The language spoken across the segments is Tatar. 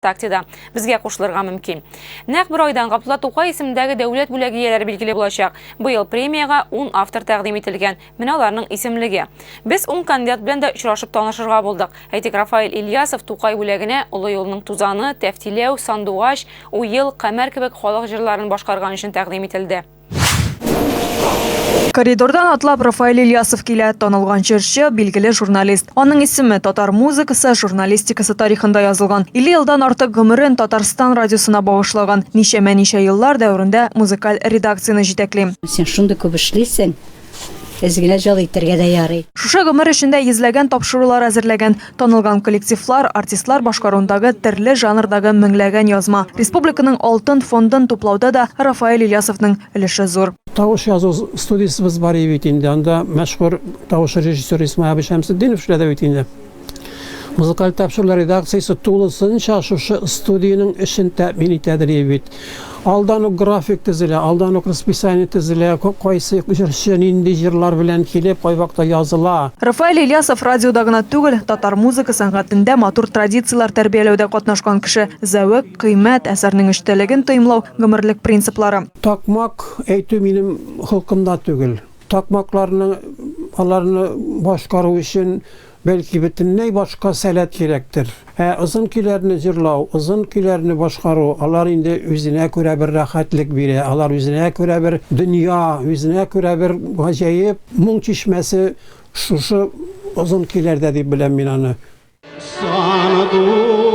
ВКонтактеда безгә кушылырга мөмкин. Нәкъ бер айдан Габдулла Тукай исемендәге дәүләт бүләге ияләре билгеле булачак. Быел премиягә 10 автор тәкъдим ителгән. Менә аларның исемлеге. Без 10 кандидат белән дә очрашып танышырга булдык. Әйтик, Рафаэль Ильясов Тукай бүләгенә Олы юлның тузаны, Тәфтиләү, Сандугач, Уел, Камәр кебек халык җырларын башкарган өчен тәкъдим ителде. Коридордан атлап Рафаэль Ильясов килә, танылган җырчы, билгеле журналист. Аның исеме татар музыкасы, журналистикасы тарихында язылган. 50 елдан артык гомерен Татарстан радиосына багышлаган, ничәмә-ничә еллар дәверендә музыкаль редакцияне җитәкли. Син шундый күп эшлисең, әз генә җал итәргә дә ярый. Шушы гомер эчендә йөзләгән тапшырулар әзерләгән, танылган коллективлар, артистлар башкаруындагы терле жанрдагы меңләгән язма. Республиканың алтын фондын туплауда да Рафаэль Ильясовның өлеше зур. Тавыш язу студиясебез бар иде бит инде, анда мәшһүр тавыш режиссеры Исмаил абый Шәмсетдинов эшләде бит инде. Музыкаль тапшырулар редакциясе тулысынча шушы студиянең эшен тәэмин итәдер иде бит. Алдан ук график төзелә, алдан ук расписание төзелә, кайсы җырчы нинди җырлар белән килеп, кай вакытта языла. Рафаэль Ильясов радиода гына түгел, татар музыка сәнгатендә матур традицияләр тәрбияләүдә катнашкан кеше. Зәвык, кыйммәт, әсәрнең эчтәлеген тоемлау, гомерлек принциплары. Такмак әйтү минем холкымда түгел. Такмакларны, аларны башкару өчен Бәлки бөтенләй башка сәләт кирәктер. Ә озын көйләрне җырлау, озын көйләрне башкару, алар инде үзенә күрә бер рәхәтлек бирә, алар үзенә күрә бер дөнья, үзенә күрә бер гаҗәеп моң чишмәсе шушы озын көйләрдә дип беләм мин аны. Сандугач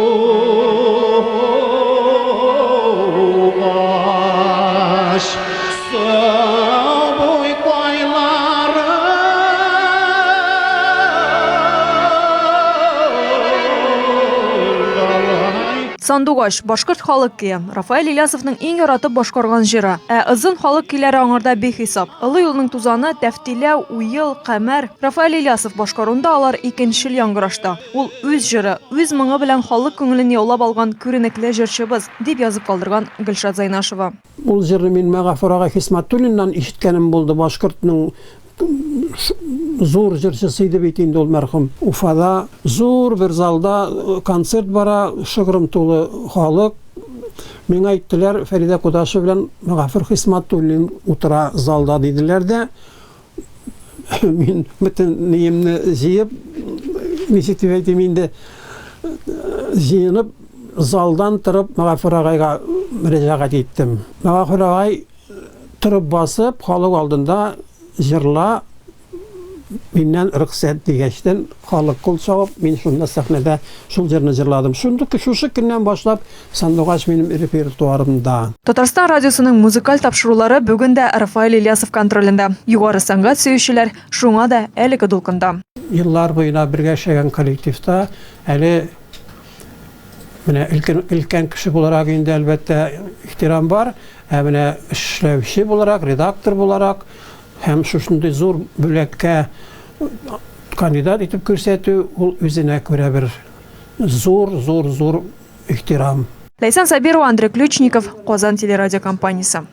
Сандугач, башкорт халык көе. Рафаэль Ильясовның иң яратып башкарган җыры. Ә озын халык көйләре аңарда бихисап. Олы юлның тузаны, Тәфтиләү, Уел, Камәр. Рафаэль Ильясов башкаруында алар икенчел яңгырашта. Ул үз җыры, үз моңы белән халык күңелен яулап алган күренекле җырчыбыз, дип язып калдырган Гөлшат Зайнашева. Ул җырны мин Мәгафур агай Хисмәтуллиннан ишеткәнем булды. Башкортның зур җырчысы иде бит инде ул мәрхүм. Уфада зур бер залда концерт бара, шыгрым тулы халык. Миңа әйттеләр, Фәридә Кудашева белән Мәгафур Хисмәтуллин утыра залда диделәр дә, Мин бөтен ниемне җыеп, ничек дип әйтим инде, җыенып, залдан торып Мәгафур агайга мөрәҗәгать иттем. Мәгафур агай торып басып, халык алдында җырла, миннән рөхсәт дигәчтен, халык кул чабып, мин шунда сәхнәдә шул җырны җырладым. Шундый шушы көннән башлап Сандугач минем репертуарымда. Татарстан радиосының музыкаль тапшырулары бүген дә Рафаэль Ильясов контролендә. Югары сәнгать сөючеләр шуңа да әлеге дулкында. Еллар буена бергә эшләгән коллективта әле менә өлкән, өлкән кеше буларак инде, әлбәттә, ихтирам бар, ә менә эшләүче буларак, редактор буларак һәм шушындый зур бүләккә кандидат итеп күрсәтү, ул үзенә күрә бер зур, зур, зур ихтирам. Ләйсән Сабирова, Андрей Ключников, Казан телерадиокомпаниясе.